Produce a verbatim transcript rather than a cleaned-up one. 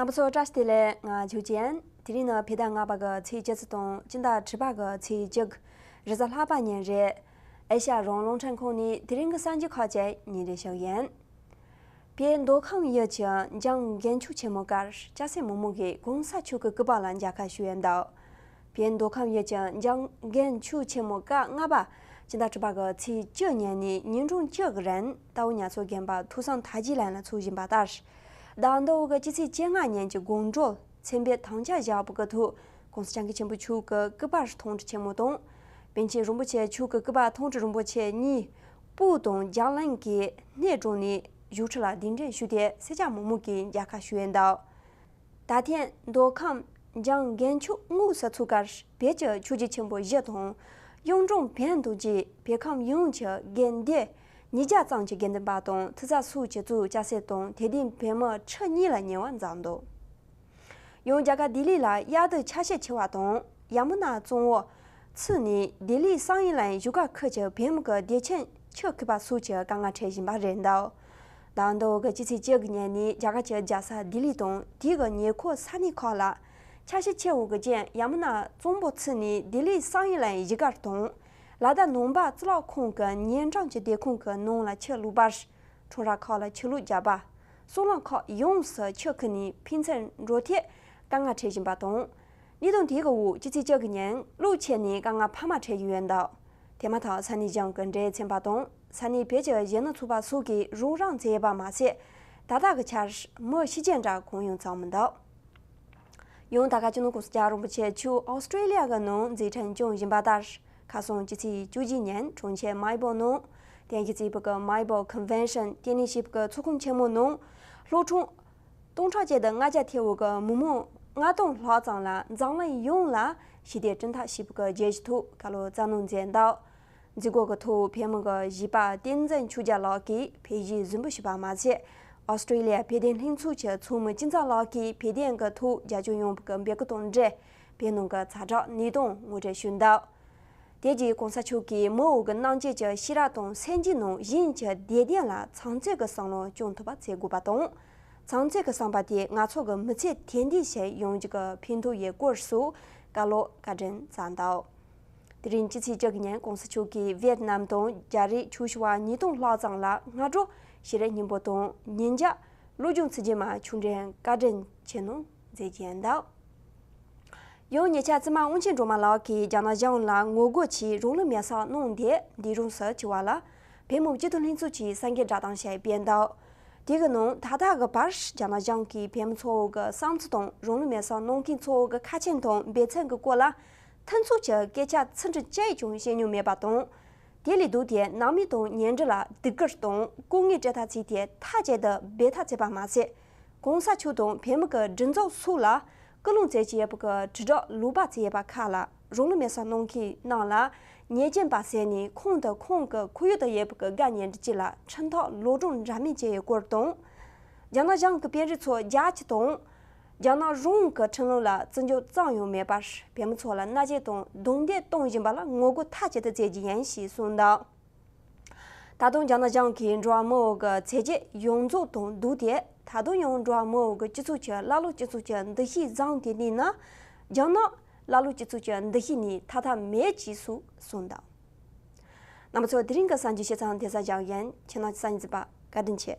རྣམ་པ་ཚོ་བཀྲ་ཤིས་བདེ་ལེགས། ང་ཆོས་ཅན། དེ་རིང་ནི་བོད་ཟླ་ལྔ་པ་གི་ཚེས་བཅུ་གཅིག་དང་སྤྱི་ཟླ་དྲུག་པ་གི་ཚེས་བཅུ་དགུ། རེས་གཟའ་ལྷག་པ་ཉིན་རེད། ཨེ་ཤ་ཡ་རང་དབང་རླུང་འཕྲིན་ཁང་ནས་དེ་རིང་གི་གསར་འགྱུར་ཁག་ཅིག་སྙན་སྒྲོན་ཞུ་གི་ཡིན། བོད་མདོ་ཁམས་ཡུལ་གྱི་འཇང་རྒན་ཆོས་ཆེན་མོའི་སྐོར་སྐྱ་སེར་མང་མང་གིས་གོང་ས་མཆོག་གི་སྐུ་པར་ལ་མཇལ་ཁ་ཞུ་ཡས་འདུག་བོད་མདོ་ཁམས་ཡུལ་གྱི་འཇང་རྒན་ཆོས་ཆེན་མོའི་སྐབས་ལྔ་པ་སྤྱི་ཟླ་དྲུག་པ་གི་ཚེས་བཅུ་ཉིན་ནས་ཉིན་གྲངས་བཅུ་གི་རིང་རྟའུ་ཉ་མཚོ་དགོན་པ་ཐུགས་བསམ་མཐའ་རྒྱས་ལ་ལ་འཚོགས་བཞིན་པ་ལྟར། ཟླ་འདི་འོག་གི་སྤྱི་ཚེས་བཅོ་ལྔ་ཉིན་གྱི་དགོང་དྲོ་མཚན་དཔེ་དམ་བཅའ་བཞག་པ་གི་ཐོག་གོང་ས་སྐྱབས་མགོན་ཆེན་པོ་མཆོག་གི་སྐུ་པར་མཐོང་གྲོལ་ཆེན་མོ་དང་། པཎ་ཆེན་རིན་པོ་ཆེ་མཆོག་གི་སྐུ་པར་མཐོང་གྲོལ་རིན་པོ་ཆེ་གཉིས་སྤོ་དང་རྒྱང་ལམ་གྱི་སྣེ་དྲངས་ནས་བཞུགས་ཁྲི་ལ་གདན་འདྲེན་ཞུས་ཏེ་སེར་སྐྱ་མང་མང་གིས་མཇལ་ཁ་ཞུ་ཡས་འདུག་ད་ཐེངས་མདོ་ཁམས་འཇང་རྒན་ཆོས་དངོས་སུ་ཚོགས་སྐབས་བོད་ཀྱི་ཆོས་བརྒྱུད་ཆེན་པོ་བཞི་དང་། གཡུང་དྲུང་བོན་དང་བཅས་བོད་ཁམས་ཡོངས་ཀྱི་དགེ་འདུན་ཉིས་བརྒྱ་ཙམ་གྱི་དགེ་འདུན་པ་དང་ཐུགས་ས་སོགས་ཀྱི་གཙོས་སྐྱ་སེར་དང་དད་ལྡན་བོད་མི་ཁྲི་གཉིས་ལ་ཉེ་བ་འཛོམས་འདུག་ཡང་རྒྱ་གར་ལྡི་ལི་ལ་དབྱར་དུས་ཆར་ཞིབ་ཆེ་བ་དང་ཡ་མུ་ན་གཙང་བོ་ཚུད་ནས་ལྡི་ལི་བསམ་ཡས་གླིང་བཞུགས་སྒར་ཁུལ་གྱི་བོད་མི་གི་བདེ་ཆེན་ཆུ་ཁུག་པ་སོགས་ཀྱི་དཀའ་ངལ་འཕྲད་བཞིན་པ་རེད་འདུག་ཟླ་འདི་འོག་གི་སྤྱི་ཚེས་བཅུ་གི་ཉིན་ནས་རྒྱ་གར་གྱི་རྒྱལ་ས་ལྡི་ལི་དང་དེའི་གི་ཉེ་འཁོར་ས་གནས་ཁག་ལ་ཆར་ཞིབ་ཆེ་བོ་གི་རྐྱེན་ཡ་མུ་ན་གཙང་པོ་ཚུད་ནས་ལྡི་ལི་བསམ་ཡས་གླིང་གཞིས་སྒར་དང་ལ་དྭགས་ནང་པ་གཙུག་ལག་ཁང་གི་ཉེ་འགྲམ་གྱི་སྡེ་ཁང་གི་ནང་ལ་ཆུ་བླུགས་པར། ཁྲོམ་ར་ཁག་ལ་ཆུ་བླུགས་བརྒྱབ་པ། སོལ་རླངས་ཁག་ཡོངས་སུ་ཆུ་ཁུག་ནས་ཕན་ཚུན་འགྲོ་ཐད་དཀའ་ངལ་འཕྲད་བཞིན་པ་དང་། གནད་དོན་དེའི་འོག་སྤྱི་ཚེས་བཅུ་གི་ཉིན་གློག་ཆད་ནས་དཀའ་ངལ་འཕར་མ་འཕྲད་ཡོད་འདུག་དེ་མ་ཐག་ས་གནས་གཞུང་གི་འབྲེལ་ཡོད་ཚན་པ་དང་ས་གནས་བོད་ཀྱི་གཞོན་ནུ་ཚོགས་པ་སོགས་ཀྱིས་རོགས་རམ་བྱས་ཡོད་པ་མ་ཟད། ད་ལྟ་གི་ཆར་མི་ཤི་རྐྱེན་འདྲ་གང་ཡང་ཚང་མི་འདུག་ཡང་ད་ག་སྤྱི་ནོར་གོང་ས་སྐྱབས་རིན་པོ་ཆེ་མཆོག་ཨོ་སི་ཀྲེ་ལི་ཡ་གི་ནང་མཛད་འཕྲིན་སྐྱོང་བཞིན་པ་ལྟར། ཁ་སང་སྤྱི་ཚེས་བཅུ་གཅིག་ཉིན་གྲོང་ཁྱེར་མལ་སྦོར་ནང་། དེ་གི་རྩིས་པོ་གི་མལ་སྦོར་ཀོན་ཝེན་ཤན་ལྟེ་གནས་བྱས་པོ་གི་ཚོགས་ཁང་ཆེན་མོ་ནང་། སློབ་ཕྲུག་སྟོང་ཕྲག་གཅིག་དང་ལྔ་བརྒྱ་ཐེ་བོ་གི་མི་མང་ལྔ་སྟོང་ལྷག་ཙམ་ལ་འཛམ་གླིང་ཡོངས་ལ་ཞི་བདེ་སྤྲོད་འཐབ་བྱས་པོ་གི་བརྗོད་གཞི་ཐོག་བཀའ་སློབ་སྩལ་གནང་མཛད་འདུག་མཛད་སྒོ་གི་ཐོག་བོད་མི་གི་གཞས་པ་བསྟན་འཛིན་ཆོས་རྒྱལ་ལགས་ཀྱིས་བོད་གཞས་གཟིགས་འབུལ་ཞུས་པ་མ་ཟད། ཨོ་སི་ཀྲེ་ལི་ཡ་བོད་དོན་ལྷན་ཚོགས་ཀྱི་ཚོགས་མི་སྐྱིད་མཚོ་ལགས་ཀྱིས་བོད་དོན་གྱི་ཐོག་རྒྱབ་སྐྱོར་ཡོང་བའི་འབོད་སྐུལ་དང་འབྲེལ། བོད་ནང་གི་ཛ་དྲག་གནད་དོན་ངོ་སྤྲོད་ཞུས་འདུག་དེ་རྗེས་གོང་ས་མཆོག་གིས་མི་འོག་གི་རྣམ་དཔྱོད་ཀྱི་ཤེས་རབ་དང་སེམས་རྒྱུད་ནང་གཞན་གྱི་བདེ་དོན་ལ་ཚངས་སྤྱོད་ཀྱི་བསམ་བློ་སྐྱོང་ཐུབ་པ་བྱེད་དགོས་པ་དང་། ཚངས་སྤྱོད་ཀྱི་བསམ་པ་དེ་ང་ཚོ་གི་མི་ཚེ་དེང་དུས་ཤིག་ཡོང་རྒྱུ་གི་ཕན་ཐོགས་ཡོད་སྐོར་སོགས་བཀའ་སློབ་བཀའ་དྲིན་སྩལ་འདུག་དེ་རིང་སྤྱི་ཚེས་བཅུ་གི་ཉིན་གོང་ས་མཆོག་གིས་ཝེ་ཏི་ནམ་དང་རྒྱ་རིགས་ཆོས་ཞུ་བ་ཉིས་སྟོང་ལྷག་ཙམ་ལ་སྔ་དྲོ་ཞལ་རས་སྙིང་པོ་དང་ཉིན་རྒྱབ་བློ་སྦྱོང་ཚིག་བརྗོད་མ་ཆོས་འབྲེལ་བཀའ་དྲིན་ཆེ་གནང་མཛད་ཀྱིན་འདུག་ཡང་ཉེ་ཆར་ཙི་མ་དབང་ཆེན་སྒྲོལ་མ་ལགས་ཀྱིས་རྒྱ་ནག་གཞུང་ལ་ངོ་རྒོལ་གྱིས་རང་ལུས་མེར་སྲེག་གནང་སྟེ་འདས་གྲོངས་སུ་གྱུར་བ་ལ། བོད་མི་སྤྱི་འཐུས་ལྷན་ཚོགས་ཀྱིས་གསར་འགོད་བསྒྲགས་གཏམ་ཞིག་སྤེལ་འདུག་དེ་གི་ནང་ད་ལྟ་གི་བར་རྒྱ་ནག་གཞུང་གིས་བོད་མི་ཚོའི་གི་བསམ་ཚུལ་དང་རང་ལུས་མེར་སྲེག་གནང་མཁན་ཚོའི་གི་ཁ་ཆེམས་དང་འབད་བརྩོན་གྱི་སྐོར་ལ་མཐུན་ཚོགས་ཀྱི་སྐད་ཆ་ཚིག་འབྲུ་གཅིག་ཀྱང་བཤད་མྱོང་མེད་པ་དང་། དེ་ལས་ལྡོག་སྟེ་ནང་མི་དང་ཉེ་འབྲེལ་ལ་སྡུག་སྐུལ་དང་སྐུ་ངལ་སྤྲད་ཐབས་བྱས་ཏེ་མཐའ་གཅིག་ཏུ་འབད་ཐབས་བྱས་པ་མ་ཟད། གོང་ས་མཆོག་དང་བོད་མི་གི་སྒྲིག་འཛུགས་སོགས་ལ་སྐུལ་སློང་བྱེད་ཀྱི་ཡོད་པ་གི་དྲིལ་བསྒྲགས་ལུང་པ་བྱས་ཡོད་པ་ཁག་ལ་རང་ལུས་མེར་སྲེག་གནང་མཁན་རྣམས་ལ་ཉེས་ཅན་པ་ཟེར་ནས་ཁོང་དང་ཁོང་གི་ཁོར་ཡུག་ཏུ་ཡོད་པ་གི་དགའ་ཉེ་འབྲེལ་གཅིག་ལ་ཁྲིམས་ཐོག་ལོག་སྒྲུང་འདྲ་མིན་བྱས་ཡོད་སྐོར་དང་། རྒྱ་ནག་གཞུང་གི་དཔོན་རིགས་ཚོ་རྒྱལ་སྤྱི་དང་། རྒྱ་ནག་རང་གི་ཁྲིམས་ལུགས་ལ་བརྩི་འཇོག་ཙམ་ཡང་མེད་པར་བོད་མི་ཚོ་ལ་མནར་གཅོད་དང་རྡུང་རྡེག་གཏོང་བཞིན་པ་ལ་ངོ་རྒོལ་མཐའ་གཅིག་ཏུ་མཛད་རྒྱུ་ཡིན་ཞེས་གསུངས་འདུག་ད་དུང་རྒྱ་ནག་གཞུང་གིས་འགྲོ་བ་མིའི་གི་ཚད་ཆེད་ཡོངས་རྫོགས་དང་བསྡུར་ཏེ་ད་དུང་ཡང་འགྲོ་བ་མིའི་གི་སྤྱི་ཚོགས་ཀྱི་ཀླ་ཀློ་སྤྱི་ཚོགས་ཀྱི་འདུ་ཤེས་བཟང་དེ་འདི་ནི་རྒྱ་ནག་ཀླ་ཀློ་སྤྱི་ཚོགས་ཀྱི་འདུ་ཤེས་ནས་ཐར་ཐབས་མེད་ཅེས་སུ་གསུངས་འདུག་རྣམ་པ་ཚོ་དེ་རིང་གི་གསར་འགྱུར་ཞིབ་ཚང་དེ་ཙམ་ཞིག་ཡིན། ཁྱེད་རྣམས་ཀྱི་གསན་གཟིགས་པ་བཀའ་དྲིན་ཆེ།